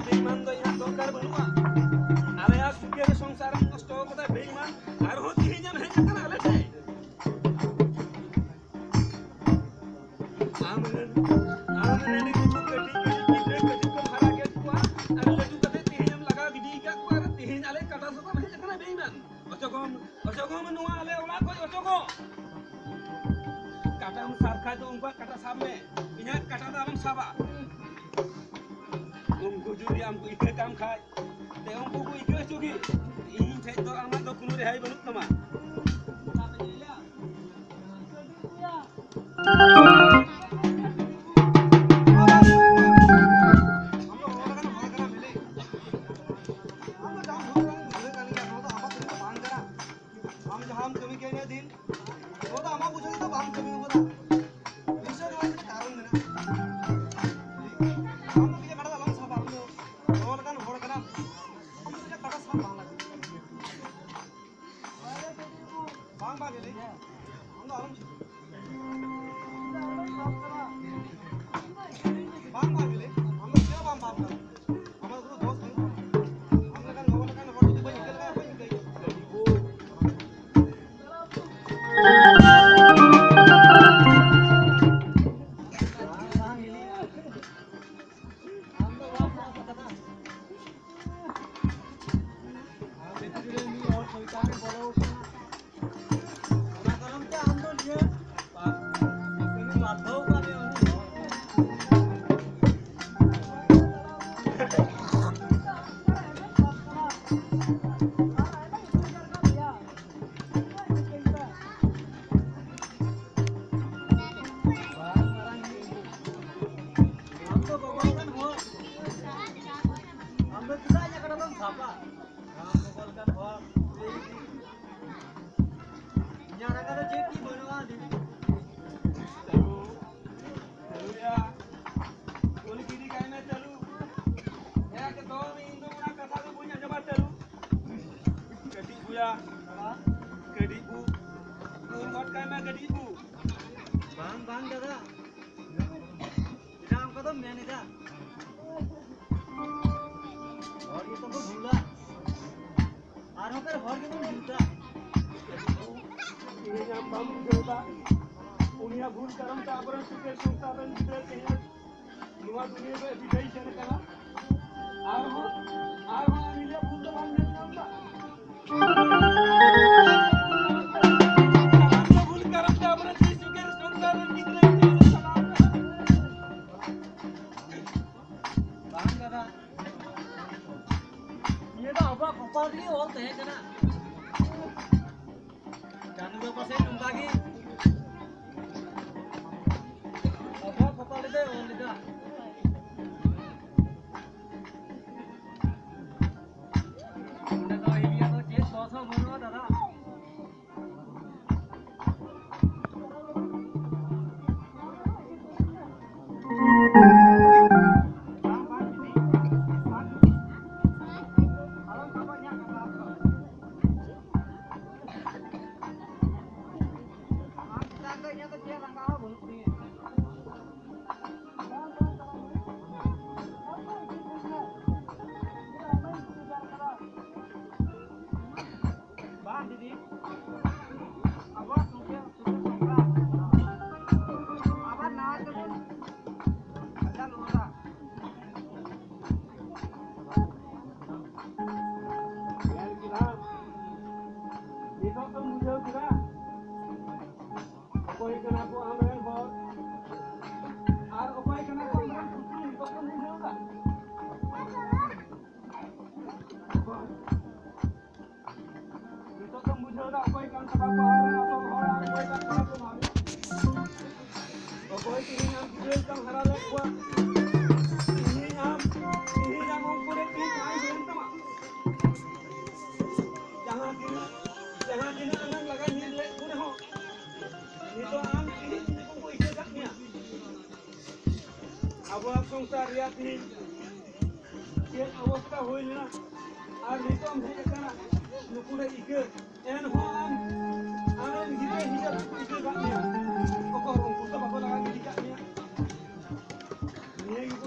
ᱵᱮᱭᱤᱢᱟᱱ ᱫᱚ ᱤᱧᱟᱹᱜ ᱫᱚᱨᱠᱟᱨ ᱵᱟᱹᱱᱩᱜᱼᱟ᱾ ᱟᱞᱮᱭᱟᱜ ᱥᱩᱠᱷᱮ ᱥᱚᱝᱥᱟᱨ ᱮᱢ ᱱᱚᱥᱴᱚ ᱠᱟᱫᱟ ᱵᱮᱭᱤᱢᱟᱱ, ᱟᱨᱦᱚᱸ ᱛᱮᱦᱮᱧ ᱮᱢ ᱦᱮᱡ ᱟᱠᱟᱱᱟ ᱟᱞᱮ ᱴᱷᱮᱱ᱾ ᱟᱢ ᱨᱮᱱ, ᱟᱢ ᱨᱮᱱ ᱱᱩᱠᱩ ᱠᱟᱹᱴᱤᱡ ᱠᱟᱹᱴᱤᱡ ᱜᱤᱫᱽᱨᱟᱹ ᱠᱟᱹᱴᱤᱡ ᱠᱚᱢ ᱦᱟᱨᱟ ᱠᱮᱫ ᱠᱚᱣᱟ ᱟᱨ ᱞᱟᱹᱴᱩ ᱠᱟᱛᱮ ᱛᱮᱦᱮᱧ ᱮᱢ ᱞᱟᱜᱟᱣ ᱜᱤᱰᱤ ᱟᱠᱟᱫ ᱠᱚᱣᱟ ᱟᱨ ᱛᱮᱦᱮᱧ ᱟᱞᱮ ᱠᱟᱴᱟ ᱥᱟᱵ ᱮᱢ ᱦᱮᱡ ᱟᱠᱟᱱᱟ ᱵᱮᱭᱤᱢᱟᱱ᱾ ᱚᱪᱚᱜᱚᱢ, ᱚᱪᱚᱜᱚᱢ ᱱᱚᱣᱟ ᱟᱞᱮ ᱚᱲᱟᱜ ᱠᱷᱚᱡ ᱚᱪᱚᱜᱚᱜ᱾ ᱠᱟᱴᱟᱢ ᱥᱟᱵ ᱠᱷᱟᱡ ᱫᱚ ᱩᱱᱠᱩᱣᱟᱜ ᱠᱟᱴᱟ ᱥᱟᱵ ᱢᱮ, ᱤᱧᱟᱹᱜ ᱠᱟᱴᱟ ᱫᱚ ᱟᱞᱚᱢ ᱥᱟᱵᱟ᱾ ᱩᱱᱠᱩ ᱡᱩᱫᱤ ᱟᱢ ᱠᱚ ᱤᱠᱟᱹ ᱠᱟᱢ ᱠᱷᱟᱡ, ᱛᱮ ᱩᱱᱠᱩ ᱠᱚ ᱤᱠᱟᱹ ᱦᱚᱪᱚ ᱜᱮ᱾ ᱤᱧ ᱴᱷᱮᱡ ᱫᱚ ᱟᱢᱟᱜ ᱫᱚ ᱠᱳᱱᱳ ᱨᱮᱦᱟᱭ ᱵᱟᱹᱱᱩᱜ ᱛᱟᱢᱟ᱾ ᱟᱢ ᱡᱟᱦᱟᱸᱢ ᱠᱟᱹᱢᱤ ᱠᱮᱫ ᱤᱱᱟᱹ ᱫᱤᱱ, ᱱᱚᱣᱟ ᱫᱚ ᱟᱢᱟᱜ ᱵᱩᱡᱷᱟᱹᱣ ᱛᱮ ᱵᱟᱢ ᱠᱟᱹᱢᱤ ᱠᱟᱫᱟ᱾ ᱱᱤᱥᱪᱚᱭ ᱱᱚᱣᱟ ᱢᱤᱫᱴᱮᱱ ᱠᱟᱨᱚᱱ ᱢᱮᱱᱟᱜᱼᱟ᱾ ᱟᱢ ᱫᱚ ᱱᱤᱡᱮ ᱠᱟᱴᱟ ᱫᱚ ᱟᱞᱚᱢ ᱥᱟᱵᱟ, ᱟᱢ ᱫᱚ ᱦᱚᱲ ᱞᱮᱠᱟᱱ ᱦᱚᱲ ᱠᱟᱱᱟᱢ᱾ ᱱᱤᱡᱮ ᱠᱟᱴᱟ ᱥᱟᱵ ᱵᱟᱝ ᱞᱟᱜᱟᱜᱼᱟ᱾ ᱵᱟᱝ, ᱵᱟᱝ, ᱞᱟᱹᱭ ᱟᱢ ᱫᱚ ᱟᱞᱚᱢ ᱪᱤᱠᱟᱹᱭᱟ᱾ ᱵᱟᱝ, ᱵᱟᱝ, ᱞᱟᱹᱭ ᱟᱢ ᱫᱚ ᱪᱮᱫ ᱦᱚᱸ ᱵᱟᱢ ᱯᱟᱯ ᱠᱟᱱᱟ᱾ ᱟᱢᱟᱜ ᱫᱚ ᱠᱳᱱᱳ ᱫᱚᱥ ᱵᱟᱹᱱᱩᱜ ᱛᱟᱢᱟ᱾ ᱟᱢ ᱞᱮᱠᱟᱱ ᱜᱚᱜᱚ ᱞᱮᱠᱟᱱ ᱦᱚᱲ ᱡᱩᱫᱤ ᱵᱟᱹᱧ ᱤᱠᱟᱹ ᱞᱮᱠᱷᱟᱱ ᱵᱟᱹᱧ ᱤᱠᱟᱹᱭᱟ᱾ ᱦᱚᱲ ᱜᱮᱛᱚ ᱠᱚ ᱵᱷᱩᱞᱟ᱾ ᱟᱨᱦᱚᱸ ᱯᱮ ᱦᱚᱲ ᱜᱮᱵᱚᱱ ᱵᱷᱩᱞᱟ᱾ ᱛᱮᱦᱮᱧ ᱟᱢ ᱵᱟᱢ ᱵᱩᱡᱷᱟᱹᱣ ᱮᱫᱟ, ᱩᱱᱤᱭᱟᱜ ᱵᱷᱩᱞ ᱠᱟᱨᱚᱱ ᱛᱮ ᱟᱵᱚᱨᱮᱱ ᱥᱩᱠᱮᱨ ᱥᱚᱝᱥᱟᱨ ᱨᱮᱱ ᱜᱤᱫᱽᱨᱟᱹ ᱛᱮᱦᱮᱧ ᱱᱚᱣᱟ ᱫᱩᱱᱤᱭᱟᱹ ᱨᱮ ᱵᱤᱫᱟᱹᱭ ᱪᱮᱫ ᱠᱟᱱᱟ? ᱟᱨᱦᱚᱸ, ᱟᱨᱦᱚᱸ ᱟᱢ ᱤᱧᱟᱹᱜ ᱵᱷᱩᱞ ᱫᱚ ᱵᱟᱢ ᱧᱮᱞ ᱧᱟᱢ ᱮᱫᱟ? ᱟᱢ ᱫᱚ ᱵᱷᱩᱞ ᱠᱟᱨᱚᱱ ᱛᱮ ᱟᱵᱚᱨᱮᱱ ᱡᱤᱥᱩ ᱠᱷᱨᱤᱥᱴ ᱥᱚᱝᱥᱟᱨ ᱨᱮᱱ ᱜᱤᱫᱽᱨᱟᱹ ᱠᱚ ᱪᱟᱞᱟᱣ ᱠᱟᱱᱟ᱾ ᱵᱟᱝ ᱫᱟᱫᱟ, ᱱᱤᱭᱟᱹ ᱫᱚ ᱟᱵᱚᱣᱟᱜ ᱠᱚᱯᱟᱞ ᱨᱮᱜᱮ ᱚᱞ ᱛᱟᱦᱮᱸ ᱠᱟᱱᱟ᱾ ᱪᱟᱸᱫᱳ ᱫᱚ ᱯᱟᱥᱮᱡ ᱱᱚᱝᱠᱟ ᱜᱮ ᱟᱵᱚᱣᱟᱜ ᱠᱚᱯᱟᱞ ᱨᱮᱫᱚᱭ ᱚᱞ ᱞᱮᱫᱟ᱾ ᱚᱸᱰᱮ ᱫᱚ ᱤᱭᱟᱹ ᱫᱚ ᱪᱮᱫ ᱫᱚᱥ ᱦᱚᱸ ᱵᱟᱹᱱᱩᱜᱼᱟ ᱫᱟᱫᱟ᱾ ᱵᱟᱝ ᱫᱤᱫᱤ, ᱟᱵᱚᱣᱟᱜ ᱥᱚᱝᱥᱟᱨ, ᱥᱚᱝᱥᱟᱨ ᱥᱚᱝᱥᱟᱨ ᱟᱵᱟᱨ ᱱᱟᱣᱟ ᱛᱮᱵᱚᱱ ᱥᱟᱡᱟᱣ ᱨᱩᱣᱟᱹᱲᱟ᱾ ᱧᱮᱞ ᱠᱮᱫᱟᱢ? ᱱᱤᱛᱚᱜ ᱫᱚᱢ ᱵᱩᱡᱷᱟᱹᱣ ᱠᱮᱫᱟ? ᱚᱠᱚᱭ ᱠᱟᱱᱟ ᱠᱚ ᱟᱢᱨᱮᱱ ᱦᱚᱲ? ᱟᱨ ᱚᱠᱚᱭ ᱠᱟᱱᱟ ᱠᱚ ᱟᱢᱨᱮᱱ ᱥᱩᱠᱨᱤ? ᱱᱤᱛᱚᱜ ᱫᱚᱢ ᱵᱩᱡᱷᱟᱹᱣ ᱮᱫᱟ? ᱱᱤᱛᱚᱜ ᱫᱚᱢ ᱵᱩᱡᱷᱟᱹᱣ ᱮᱫᱟ ᱚᱠᱚᱭ ᱠᱟᱱ ᱛᱟᱢᱟ ᱠᱚ ᱟᱢᱨᱮᱱ ᱟᱥᱚᱞ ᱦᱚᱲ ᱟᱨ ᱚᱠᱚᱭ ᱠᱟᱱ ᱛᱟᱢᱟ ᱠᱚ ᱵᱷᱟᱜᱮ? ᱚᱠᱚᱭ ᱛᱮᱦᱮᱧ ᱟᱢ ᱜᱤᱫᱽᱨᱟᱹ ᱞᱮᱠᱟᱢ ᱦᱟᱨᱟ ᱞᱮᱫ ᱠᱚᱣᱟ? ᱛᱮᱦᱮᱧ ᱟᱢ, ᱛᱮᱦᱮᱧ ᱟᱢ ᱩᱱᱠᱩ ᱨᱮ ᱛᱮᱦᱮᱧ ᱡᱟᱦᱟᱸᱭ ᱦᱩᱭᱮᱱ ᱛᱟᱢᱟ, ᱡᱟᱦᱟᱸ ᱛᱤᱱᱟᱹᱜ, ᱡᱟᱦᱟᱸ ᱛᱤᱱᱟᱹᱜ ᱟᱢᱮᱢ ᱞᱟᱜᱟ ᱧᱤᱨ ᱞᱮᱫ ᱠᱚ ᱨᱮᱦᱚᱸ, ᱱᱤᱛᱚᱜ ᱟᱢ ᱛᱮᱦᱮᱧ ᱩᱱᱠᱩ ᱠᱚ ᱤᱠᱟᱹ ᱠᱟᱜ ᱢᱮᱭᱟ᱾ ᱟᱵᱚᱣᱟᱜ ᱥᱚᱝᱥᱟᱨ ᱨᱮᱭᱟᱜ ᱛᱮᱦᱮᱧ ᱪᱮᱫ ᱚᱵᱚᱥᱛᱟ ᱦᱩᱭ ᱞᱮᱱᱟ ᱟᱨ ᱱᱤᱛᱚᱜ ᱮᱢ ᱦᱮᱡ ᱟᱠᱟᱱᱟ ᱱᱩᱠᱩ ᱨᱮ ᱤᱠᱟᱹ, ᱮᱱᱦᱚᱸ ᱟᱢ ᱟᱢᱨᱮᱱ ᱜᱤᱫᱽᱨᱟᱹ ᱜᱤᱫᱽᱨᱟᱹ ᱠᱚ ᱤᱠᱟᱹ ᱠᱟᱜ ᱢᱮᱭᱟ, ᱚᱠᱚᱭ ᱩᱱᱠᱩ ᱫᱚ ᱵᱟᱠᱚ ᱞᱟᱜᱟ ᱜᱤᱰᱤ ᱠᱟᱜ ᱢᱮᱭᱟ᱾ ᱱᱤᱭᱟᱹ ᱜᱮᱠᱚ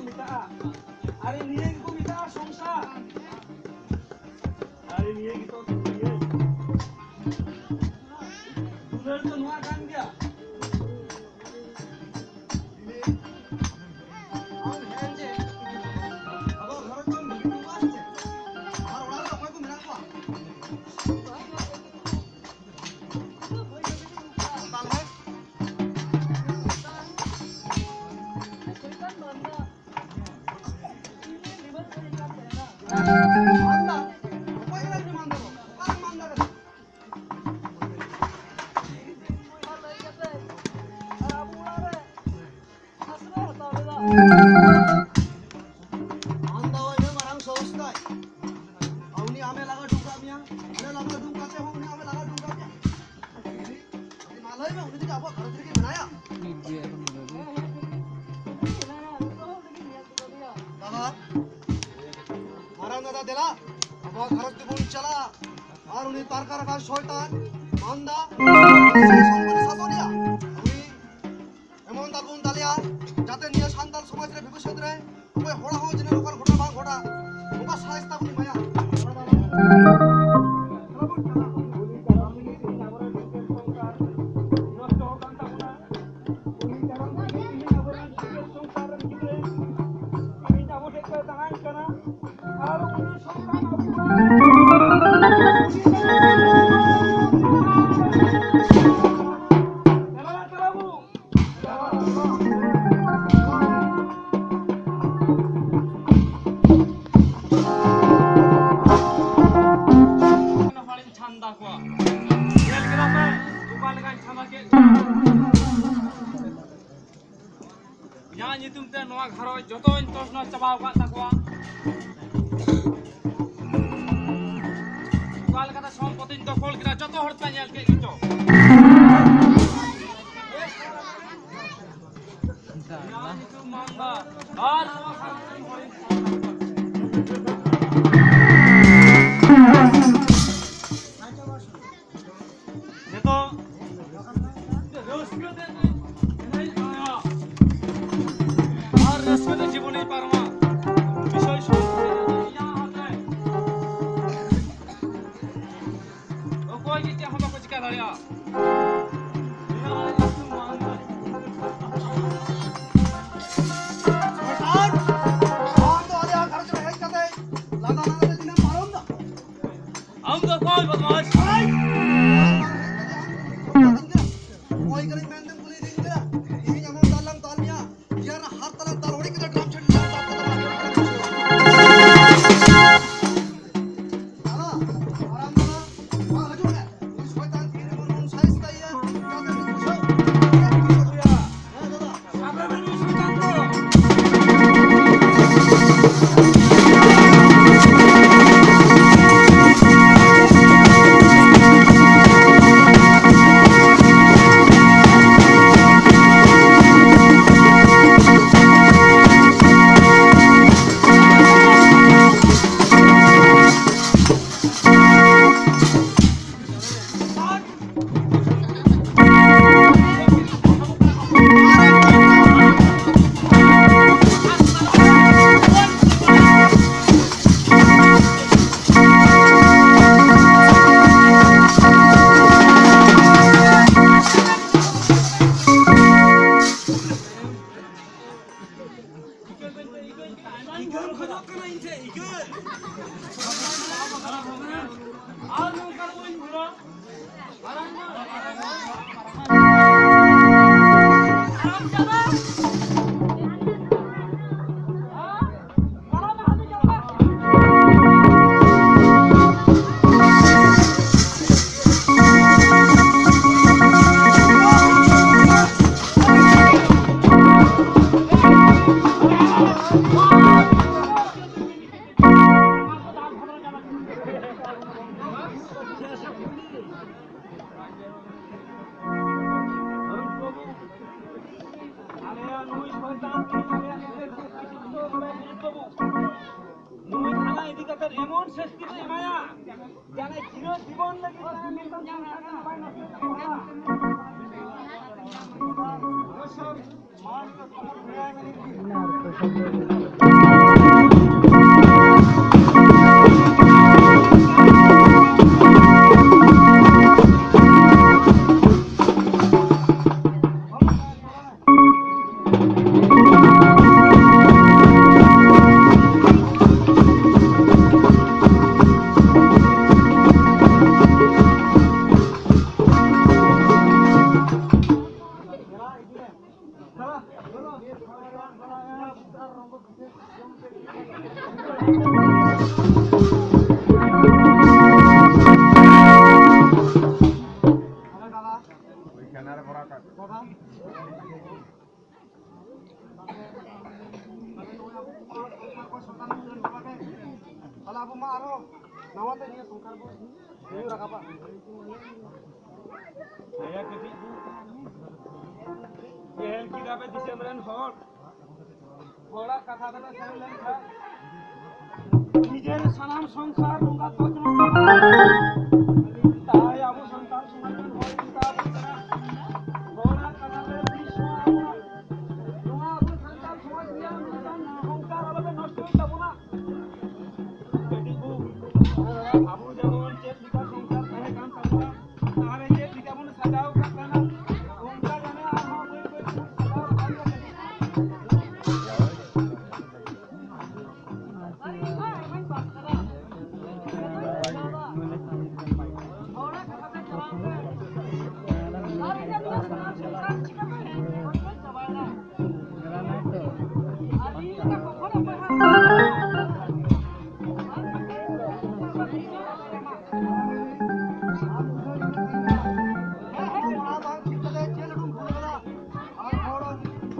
ᱢᱟᱱᱫᱟ? ᱚᱠᱚᱭ ᱠᱟᱱᱟ ᱩᱱᱤ ᱢᱟᱱᱫᱟ ᱫᱚ? ᱚᱠᱟᱨᱮ ᱢᱟᱱᱫᱟ ᱠᱟᱱᱟ? ᱟᱨ ᱟᱵᱚ ᱚᱲᱟᱜ ᱨᱮ ᱟᱥᱨᱟᱭ ᱦᱟᱛᱟᱣ ᱞᱮᱫᱟ᱾ ᱢᱟᱱᱫᱟ ᱫᱚ ᱤᱱᱟᱹ ᱢᱟᱨᱟᱝ ᱥᱚᱦᱚᱥ ᱛᱟᱭ᱾ ᱟᱨ ᱩᱱᱤ ᱟᱢᱮ ᱞᱟᱜᱟ ᱦᱚᱴᱚ ᱠᱟᱜ ᱢᱮᱭᱟ᱾ ᱟᱞᱮ ᱞᱟᱜᱟ ᱦᱚᱴᱚ ᱠᱟᱛᱮ ᱦᱚᱸ ᱩᱱᱤ ᱟᱢᱮ ᱞᱟᱜᱟ ᱦᱚᱴᱚ ᱠᱟᱜ ᱢᱮᱭᱟ᱾ ᱢᱟ ᱞᱟᱹᱭ ᱢᱮ, ᱩᱱᱤ ᱡᱩᱫᱤ ᱟᱵᱚᱣᱟᱜ ᱜᱷᱟᱨᱚᱸᱡᱽ ᱨᱮᱜᱮ ᱢᱮᱱᱟᱭᱟ? ᱫᱟᱫᱟ, ᱢᱟᱨᱟᱝ ᱫᱟᱫᱟ, ᱫᱮᱞᱟ, ᱟᱵᱚᱣᱟᱜ ᱜᱷᱟᱨᱚᱸᱡᱽ ᱛᱮᱵᱚᱱ ᱪᱟᱞᱟᱜᱼᱟ᱾ ᱟᱨ ᱩᱱᱤ ᱛᱟᱨᱠᱟ ᱨᱟᱠᱷᱟ ᱥᱚᱭᱛᱟᱱ, ᱢᱟᱱᱫᱟ, ᱥᱚᱢᱢᱟᱱᱤ ᱥᱟᱥᱚᱱᱤᱭᱟ, ᱩᱱᱤ ᱮᱢᱚᱱ ᱫᱟᱜ ᱵᱚᱱ ᱫᱟᱞᱮᱭᱟ, ᱡᱟᱛᱮ ᱱᱤᱭᱟᱹ ᱥᱟᱱᱛᱟᱲ ᱥᱚᱢᱟᱡᱽ ᱨᱮ ᱵᱷᱚᱵᱤᱥᱥᱚᱛ ᱨᱮ ᱚᱠᱚᱭ ᱦᱚᱲ ᱦᱚᱸ ᱡᱮᱱᱚ ᱱᱚᱝᱠᱟᱱ ᱜᱷᱚᱴᱚᱱᱟ ᱵᱟᱝ ᱜᱷᱚᱴᱟᱜ, ᱱᱚᱝᱠᱟ ᱥᱟᱭᱥᱛᱟ ᱵᱚᱱ ᱮᱢᱟᱭᱟ᱾ ᱦᱚᱲᱤᱧ ᱪᱷᱟᱱᱫᱟ ᱠᱚᱣᱟ᱾ ᱧᱮᱞ ᱠᱮᱫᱟ ᱯᱮ ᱚᱠᱟ ᱞᱮᱠᱟᱧ ᱪᱷᱟᱱᱫᱟ ᱠᱮᱫ ᱠᱚᱣᱟ? ᱤᱧᱟᱹᱜ ᱧᱩᱛᱩᱢ ᱛᱮ ᱱᱚᱣᱟ ᱜᱷᱟᱨᱚᱸᱡᱽ ᱡᱚᱛᱚᱧ ᱛᱚᱥᱱᱟ ᱪᱟᱵᱟ ᱟᱠᱟᱫ ᱛᱟᱠᱚᱣᱟ᱾ ᱚᱠᱟ ᱞᱮᱠᱟᱛᱮ ᱥᱚᱢᱯᱚᱛᱤᱧ ᱫᱚᱠᱷᱚᱞ ᱠᱮᱫᱟ, ᱡᱚᱛᱚ ᱦᱚᱲ ᱯᱮ ᱧᱮᱞ ᱠᱮᱫ ᱜᱮᱪᱚ᱾ ᱤᱧᱟᱹᱜ ᱧᱩᱛᱩᱢ ᱢᱟᱱᱫᱟ᱾ ᱟᱨ ᱱᱚᱣᱟ ᱜᱷᱟᱨᱚᱸᱡᱽ ᱨᱮᱱ ᱦᱚᱲᱤᱧ ᱱᱤᱛᱚᱜ ᱨᱟᱹᱥᱠᱟᱹ ᱛᱮ ᱮᱱᱮᱡ ᱵᱟᱲᱟᱭᱟ ᱟᱨ ᱨᱟᱹᱥᱠᱟᱹ ᱛᱮ ᱡᱤᱵᱚᱱᱤᱧ ᱯᱟᱨᱚᱢᱟ᱾ ᱵᱤᱥᱚᱭ ᱥᱚᱢᱯᱚᱫ ᱤᱧᱟᱹᱜ ᱦᱟᱛ ᱨᱮ᱾ ᱚᱠᱚᱭ ᱜᱮ ᱪᱮᱫ ᱦᱚᱸ ᱵᱟᱠᱚ ᱪᱤᱠᱟ ᱫᱟᱲᱮᱭᱟᱜᱼᱟ᱾ ᱟᱢ ᱫᱚ ᱚᱠᱚᱭ ᱵᱚᱫᱢᱟᱥ? ᱚᱠᱚᱭ ᱠᱟᱱᱟᱧ ᱢᱮᱱᱛᱮᱢ ᱠᱩᱞᱤᱭᱤᱫᱤᱧ ᱠᱟᱱᱟ? ᱛᱮᱦᱮᱧ ᱟᱢ ᱫᱟᱞ ᱞᱟᱝ ᱫᱟᱞ ᱢᱮᱭᱟ, ᱤᱭᱟᱹ ᱨᱮ ᱦᱟᱨ ᱛᱟᱞᱟ ᱫᱟᱞ ᱦᱚᱲᱤ ᱠᱟᱛᱮ ᱰᱨᱟᱢ ᱥᱮᱴ ᱞᱟᱝ ᱫᱟᱞ ᱠᱟᱛᱮ ᱵᱟᱝ ᱦᱩᱭᱩᱜ ᱠᱟᱱᱟ᱾ ᱱᱩᱭ ᱛᱷᱟᱱᱟ ᱤᱫᱤ ᱠᱟᱛᱮ ᱮᱢᱚᱱ ᱥᱟᱹᱥᱛᱤ ᱠᱚ ᱮᱢᱟᱭᱟ, ᱡᱟᱦᱟᱸᱭ ᱪᱤᱨᱚ ᱡᱤᱵᱚᱱ ᱞᱟᱹᱜᱤᱫ ᱛᱮ ᱱᱤᱛᱚᱜ ᱥᱚᱝᱥᱟᱨ ᱨᱮ ᱵᱟᱭ ᱱᱚᱥᱴᱚᱭ ᱛᱟᱵᱚᱱᱟ᱾ ᱛᱟᱦᱞᱮ ᱟᱵᱚ ᱢᱟ ᱟᱨᱦᱚᱸ ᱱᱟᱣᱟ ᱛᱮ ᱱᱤᱭᱟᱹ ᱥᱚᱝᱥᱟᱨ ᱵᱚᱱ ᱧᱩ ᱨᱟᱠᱟᱵᱟ᱾ ᱫᱟᱭᱟ ᱠᱟᱹᱴᱤᱡ ᱧᱮᱞ ᱠᱮᱫᱟ ᱯᱮ ᱫᱤᱥᱚᱢ ᱨᱮᱱ ᱦᱚᱲ, ᱦᱚᱲᱟᱜ ᱠᱟᱛᱷᱟ ᱛᱮᱯᱮ ᱥᱮᱱ ᱞᱮᱱᱠᱷᱟᱱ ᱱᱤᱡᱮᱨ ᱥᱟᱱᱟᱢ ᱥᱚᱝᱥᱟᱨ ᱱᱚᱝᱠᱟ ᱛᱚᱪᱱᱚ ᱪᱟᱵᱟᱜᱼᱟ᱾ ᱛᱟᱭ ᱟᱵᱚ ᱥᱟᱱᱛᱟᱲ ᱥᱚᱢᱟᱡᱽ ᱨᱮᱱ ᱦᱚᱲ ᱢᱮᱛᱟ ᱵᱚᱱ ᱠᱟᱱᱟ, ᱦᱚᱲᱟᱜ ᱠᱟᱛᱷᱟ ᱛᱮ ᱛᱤᱥ ᱦᱚᱸ ᱟᱵᱚᱣᱟᱜ ᱱᱚᱣᱟ ᱟᱵᱚ ᱥᱟᱱᱛᱟᱲ ᱥᱚᱢᱟᱡᱽ ᱨᱮᱭᱟᱜ ᱢᱤᱫᱴᱟᱝ ᱥᱚᱝᱥᱟᱨ ᱟᱞᱚᱯᱮ ᱱᱚᱥᱴᱚᱭ ᱛᱟᱵᱚᱱᱟ᱾ ᱠᱟᱹᱴᱤᱡ ᱵᱚ, ᱟᱵᱚ ᱡᱮᱢᱚᱱ ᱪᱮᱫ ᱞᱮᱠᱟ ᱥᱚᱝᱥᱟᱨ ᱛᱟᱦᱮᱸ ᱠᱟᱱ ᱛᱟᱵᱚᱱᱟ, ᱛᱟᱦᱚᱞᱮ ᱪᱮᱫ ᱞᱮᱠᱟ ᱵᱚᱱ ᱥᱟᱡᱟᱣ ᱠᱟᱜ ᱠᱟᱱᱟ, ᱚᱱᱠᱟ ᱡᱟᱱᱮ ᱟᱨᱦᱚᱸ ᱵᱟᱹᱭ ᱵᱟᱹᱭ ᱛᱮᱵᱚᱱ ᱥᱟᱡᱟᱣ ᱨᱟᱠᱟᱵ ᱠᱟᱱᱟ᱾ ᱟᱨ ᱦᱚᱲ,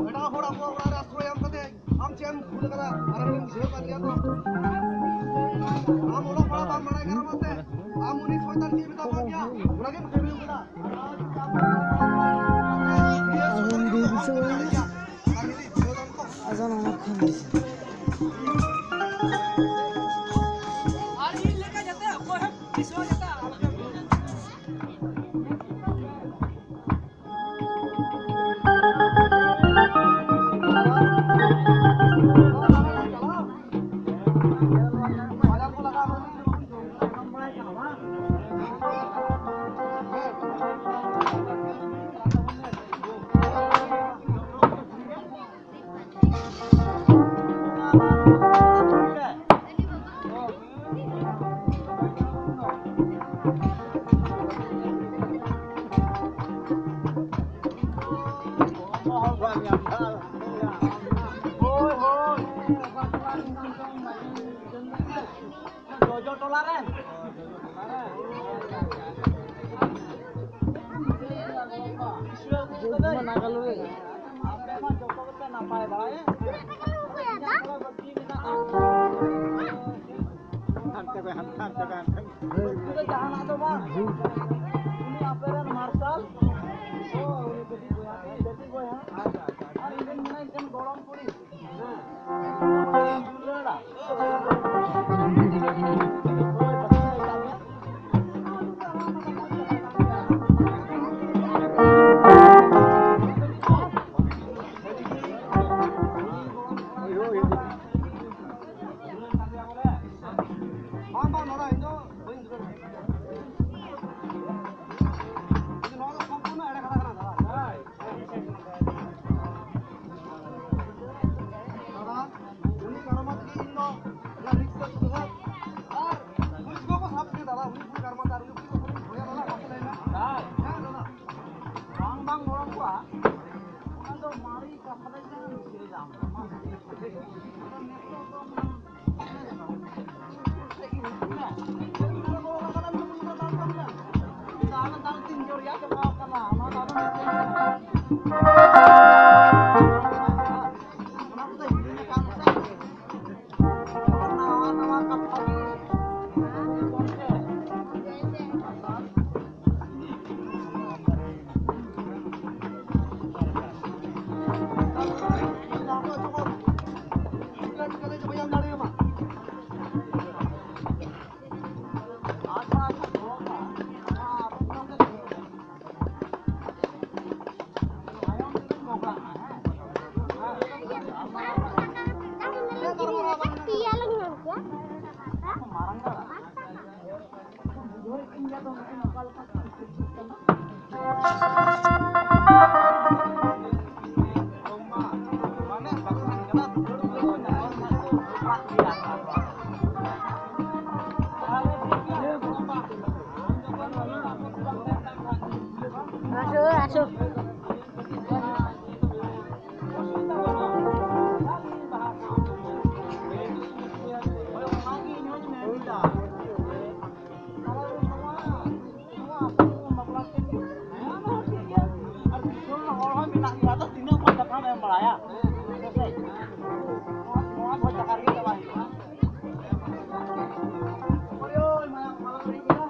ᱮᱴᱟᱜ ᱦᱚᱲ ᱟᱵᱚᱣᱟᱜ ᱚᱲᱟᱜ ᱨᱮ ᱟᱥᱨᱚᱭ ᱮᱢ ᱠᱟᱛᱮ ᱟᱢ ᱪᱮᱫ ᱮᱢ ᱵᱷᱩᱞ ᱟᱠᱟᱫᱟ? ᱟᱨ ᱟᱢᱮᱢ ᱵᱩᱡᱷᱟᱹᱣ ᱠᱟᱫ ᱜᱮᱭᱟ ᱛᱚ? ᱟᱢ ᱚᱞᱚᱜ ᱯᱟᱲᱦᱟᱜ ᱵᱟᱢ ᱵᱟᱲᱟᱭ ᱠᱟᱱᱟ ᱢᱮᱱᱛᱮ ᱟᱢ ᱩᱱᱤ ᱥᱚᱭᱛᱟᱱ ᱪᱮᱫ ᱢᱮᱛᱟ ᱠᱚ ᱜᱮᱭᱟ? ᱚᱱᱟᱜᱮᱢ ᱠᱟᱹᱢᱤ ᱠᱟᱫᱟ᱾ ᱟᱨ ᱡᱩᱫᱤ ᱟᱢ ᱚᱞᱚᱜ ᱯᱟᱲᱦᱟᱜ ᱵᱟᱢ ᱵᱟᱲᱟᱭ ᱠᱟᱱᱟ, ᱟᱢ ᱩᱱᱤ ᱥᱚᱭᱛᱟᱱ ᱪᱮᱫ ᱢᱮᱛᱟ ᱠᱚ ᱜᱮᱭᱟ? ᱦᱳᱭ, ᱦᱳᱭ᱾ ᱡᱚᱡᱚ ᱴᱚᱞᱟ ᱨᱮᱱ᱾ ᱟᱯᱮ ᱢᱟ ᱡᱚᱛᱚ ᱜᱮᱯᱮ ᱱᱟᱯᱟᱭ ᱵᱟᱲᱟ ᱜᱮ? ᱦᱟᱱᱛᱮ ᱠᱷᱚᱱ, ᱦᱟᱱᱛᱮ, ᱦᱟᱱᱛᱮ ᱠᱷᱚᱱ, ᱦᱟᱱᱛᱮ ᱠᱷᱚᱱ᱾ ᱩᱱᱠᱩ ᱫᱚ ᱡᱟᱦᱟᱱᱟᱜ ᱫᱚ ᱵᱟᱝ᱾ ᱩᱱᱤ ᱟᱯᱮ ᱨᱮᱱ ᱢᱟᱨᱥᱟᱞ᱾ ᱚ, ᱩᱱᱤ ᱠᱟᱹᱴᱤᱡ ᱵᱚᱭᱦᱟ, ᱠᱟᱹᱴᱤᱡ ᱵᱚᱭᱦᱟ᱾ ᱟᱨ ᱤᱧ ᱨᱮᱱ ᱢᱮᱱᱟᱭ ᱢᱤᱫᱴᱮᱱ ᱜᱚᱲᱚᱢ ᱠᱩᱲᱤ᱾ ᱦᱮᱸ᱾ ᱫᱩᱞᱟᱹᱲᱟ᱾ ᱦᱳᱭ, ᱦᱳᱭ, ᱦᱳᱭ᱾ ᱵᱟᱝ, ᱵᱟᱝ, ᱫᱟᱫᱟ, ᱤᱧ ᱫᱚ ᱵᱟᱹᱧ ᱫᱩᱞᱟᱹᱲ ᱠᱟᱱᱟ᱾ ᱤᱧ ᱫᱚ ᱱᱚᱣᱟ ᱫᱚ ᱥᱚᱢᱯᱩᱨᱱᱚ ᱮᱲᱮ ᱠᱟᱛᱷᱟ ᱠᱟᱱᱟ, ᱫᱟᱫᱟ᱾ ᱫᱟᱫᱟ, ᱩᱱᱤ ᱠᱟᱨᱢᱟ ᱛᱮᱜᱮ ᱤᱧ ᱫᱚ ᱚᱱᱟ ᱨᱤᱠᱥ ᱨᱮ ᱛᱩᱫᱩᱜᱼᱟ᱾ ᱟᱨ ᱯᱩᱞᱤᱥ ᱠᱚᱠᱚ ᱥᱟᱵ ᱠᱮᱫᱟ, ᱫᱟᱫᱟ, ᱩᱱᱤ ᱯᱩᱞᱤᱥ ᱠᱟᱨᱢᱟ ᱛᱮ ᱟᱨ ᱩᱱᱤ ᱯᱩᱞᱤᱥ ᱠᱚ ᱵᱷᱚᱭᱟ, ᱫᱟᱫᱟ, ᱵᱟᱠᱚ ᱞᱟᱹᱭᱟ᱾ ᱦᱮᱸ, ᱫᱟᱫᱟ᱾ ᱵᱟᱝ, ᱵᱟᱝ, ᱜᱚᱲᱚᱢ ᱠᱚᱲᱟ, ᱚᱱᱟ ᱫᱚ ᱢᱟᱨᱮ ᱠᱟᱛᱷᱟ ᱫᱚ ᱪᱮᱫ ᱮᱢ ᱪᱤᱠᱟᱹᱭᱮᱫᱟ ᱟᱢ ᱫᱚ? ᱢᱟ, ᱟᱫᱚ ᱱᱤᱛᱚᱜ ᱫᱚ ᱢᱟ ᱪᱮᱫ ᱜᱮ ᱦᱩᱭᱩᱜ ᱠᱟᱱᱟ? ᱪᱮᱫ ᱜᱮ ᱦᱩᱭᱩᱜ ᱠᱟᱱᱟ? ᱫᱟᱞ, ᱫᱟᱞ ᱛᱤᱧ ᱡᱳᱨ ᱭᱟ ᱪᱟᱵᱟᱣ ᱠᱟᱱᱟ, ᱚᱱᱟ ᱫᱚ ᱟᱫᱚ ᱱᱤᱛᱚᱜ ᱫᱚ ᱚᱱᱟ ᱠᱚᱫᱚ ᱦᱤᱲᱤᱧ ᱟᱠᱟᱫ ᱢᱮᱥᱮ᱾ ᱱᱟᱣᱟ ᱱᱟᱣᱟ ᱠᱟᱛᱷᱟ ᱜᱮ᱾ ᱟᱥᱚ, ᱟᱥᱚ᱾ ᱢᱮᱱᱟᱜ ᱜᱮᱭᱟ, ᱟᱫᱚ ᱛᱤᱱᱟᱹᱜ ᱢᱚᱡᱽ ᱫᱟᱠᱟᱢ ᱮᱢ ᱵᱟᱲᱟᱭᱟ? ᱦᱮᱸ ᱥᱮ? ᱱᱚᱣᱟ, ᱱᱚᱣᱟ ᱢᱚᱡᱽ ᱫᱟᱠᱟ ᱨᱮᱜᱮ ᱪᱟᱵᱟ ᱦᱩᱭᱩᱜᱼᱟ᱾ ᱳᱭ, ᱳᱭ, ᱢᱟᱭᱟᱝ, ᱢᱟᱭᱟᱝ ᱨᱮ ᱤᱭᱟᱹ᱾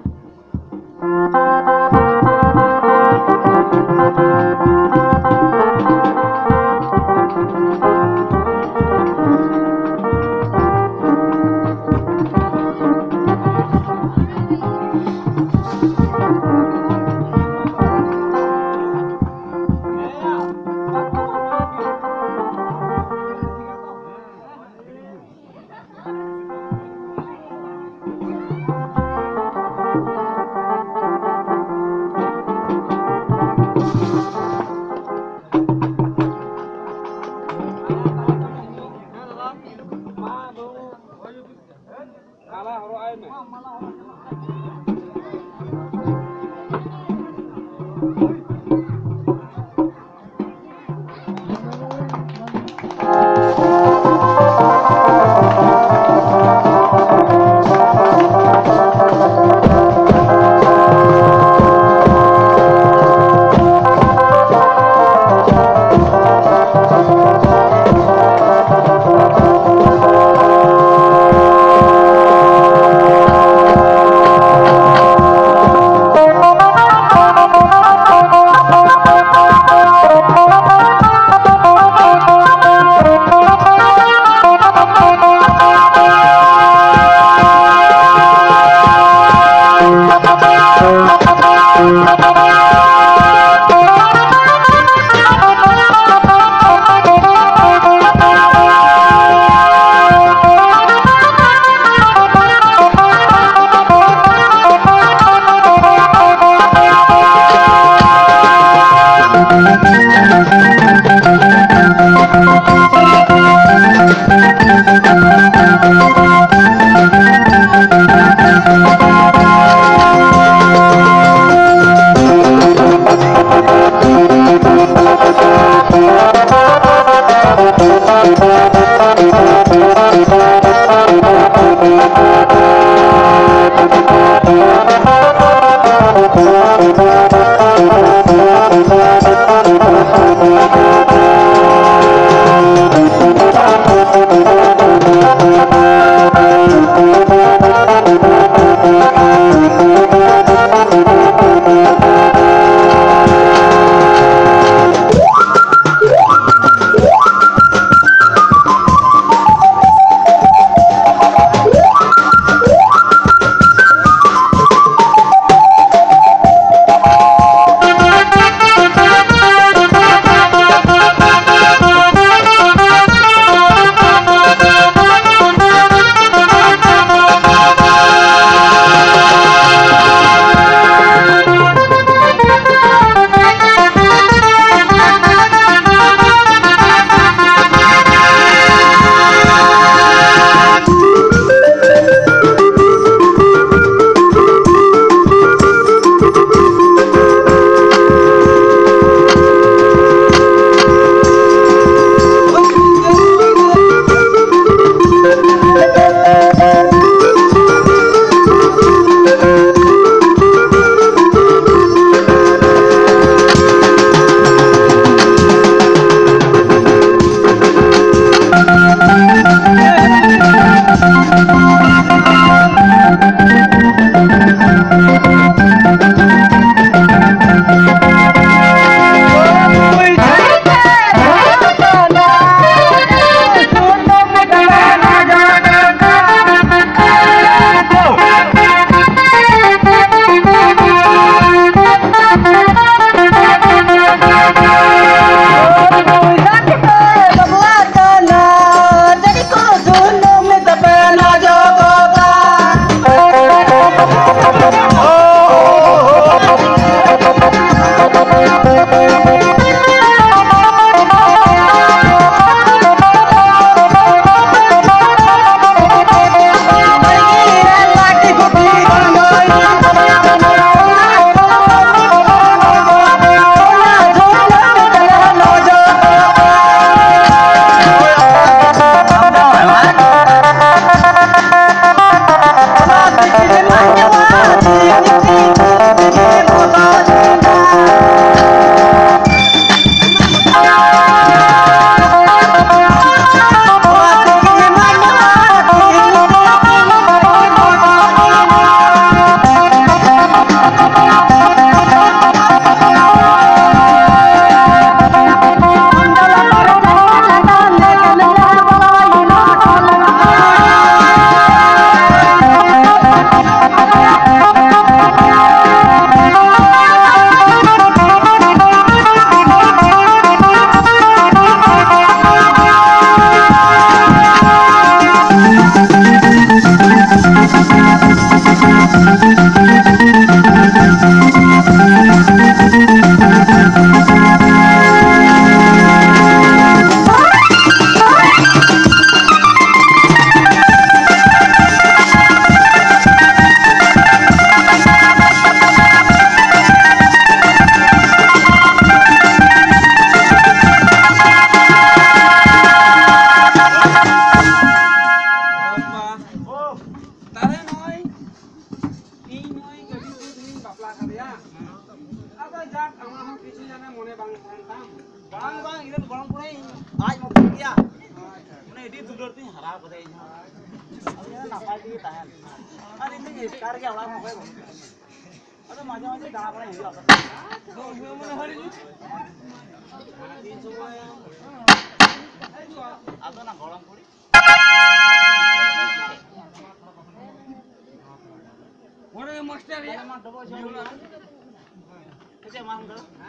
ᱵᱟᱝ, ᱵᱟᱝ, ᱤᱧ ᱨᱮᱱ ᱜᱚᱲᱚᱢ ᱠᱚᱲᱟ ᱤᱧ ᱟᱡ ᱢᱚᱛᱚ ᱜᱮᱭᱟ᱾ ᱢᱟᱱᱮ ᱟᱹᱰᱤ ᱫᱩᱞᱟᱹᱲ ᱛᱤᱧ ᱦᱟᱨᱟ ᱠᱟᱫᱮᱭᱟ ᱤᱧ ᱦᱚᱸ᱾ ᱟᱫᱚ ᱱᱟᱯᱟᱭ ᱛᱮᱜᱮ ᱛᱟᱦᱮᱱ᱾ ᱟᱨ ᱤᱧ ᱫᱚᱧ ᱮᱥᱠᱟᱨ ᱜᱮᱭᱟ, ᱚᱲᱟᱜ ᱨᱮ ᱚᱠᱚᱭ ᱵᱟᱹᱱᱩᱜ ᱠᱚᱣᱟ᱾ ᱟᱫᱚ ᱢᱟᱡᱷᱮ ᱢᱟᱡᱷᱮ ᱫᱟᱬᱟ ᱵᱟᱲᱟᱭ ᱦᱩᱭᱩᱜᱼᱟ᱾ ᱛᱤᱱ ᱥᱚᱢᱚᱭ ᱟᱫᱚ ᱚᱱᱟ ᱜᱚᱲᱚᱢ ᱠᱩᱲᱤ᱾ ᱚᱸᱰᱮ ᱜᱮ ᱢᱟᱥᱴᱟᱨ ᱨᱮᱭᱟᱜ᱾ ᱪᱮᱫ ᱢᱟ ᱦᱩᱭᱩᱜ ᱠᱟᱱᱟ?